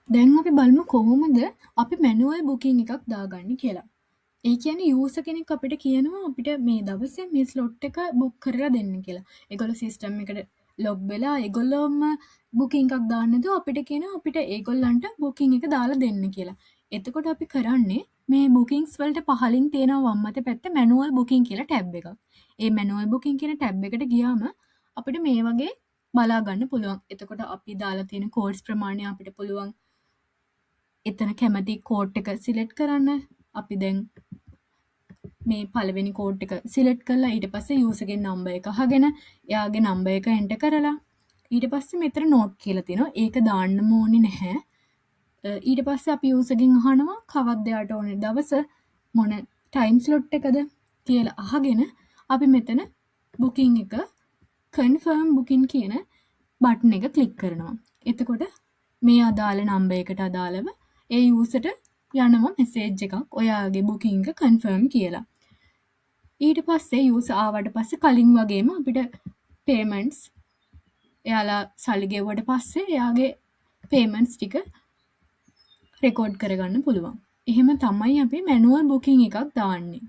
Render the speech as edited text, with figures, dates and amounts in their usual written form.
දැන් අපි බලමු කොහොමද අපි මැනුවල් බුකින් එකක් දාගන්නේ කියලා. ඒ කියන්නේ යූසර් කෙනෙක් අපිට කියනවා අපිට මේ දවසේ මේ ස්ලොට් එක බුක් කරලා දෙන්න කියලා. ඒගොල්ලෝ සිස්ටම් එකට ලොග් වෙලා ඒගොල්ලෝම බුකින් එකක් දාන්න නැතුව අපිට කියනවා අපිට ඒගොල්ලන්ට බුකින් එක දාලා දෙන්න කියලා. එතකොට අපි කරන්නේ මේ බුකින්ස් වලට පහලින් තියෙනවා වම් අත පැත්තේ මැනුවල් බුකින් කියලා ටැබ් එකක්. ඒ මැනුවල් බුකින් කියන ටැබ් එකට ගියාම අපිට මේ වගේ බලා ගන්න පුළුවන්. එතකොට අපි දාලා තියෙන කෝඩ්ස් ප්‍රමාණය අපිට පුළුවන් එතන කැමති කෝඩ් එක සිලෙක්ට් කරන්න. අපි දැන් මේ පළවෙනි කෝඩ් එක සිලෙක්ට් කරලා ඊට පස්සේ යූසර්ගේ නම්බර් එක අහගෙන එයාගේ නම්බර් එක එන්ටර් කරලා ඊට පස්සේ මෙතන නෝට් කියලා තියෙනවා. ඒක දාන්නම ඕනේ නැහැ. ඊට පස්සේ අපි යූසර්ගෙන් අහනවා කවද්ද එයාට ඕනේ දවස, මොන ටයිම් ස්ලොට් එකද කියලා අහගෙන අපි මෙතන බුකින් එක කන්ෆර්ම් බුකින් කියන බටන් එක ක්ලික් කරනවා. එතකොට මේ අදාළ නම්බර් එකට අදාළව ඒ යූසර්ට යනවා මෙසේජ් එකක් ඔයාගේ බුකින් එක කන්ෆර්ම් කියලා. ඊට පස්සේ යූසර් ආවට පස්සේ කලින් වගේම අපිට පේමන්ට්ස් එයාලා සල්ලි ගෙව්වට පස්සේ එයාගේ පේමන්ට්ස් ටික රෙකෝඩ් කරගන්න පුළුවන්. එහෙම තමයි අපි මැනුවල් බුකින් එකක් දාන්නේ.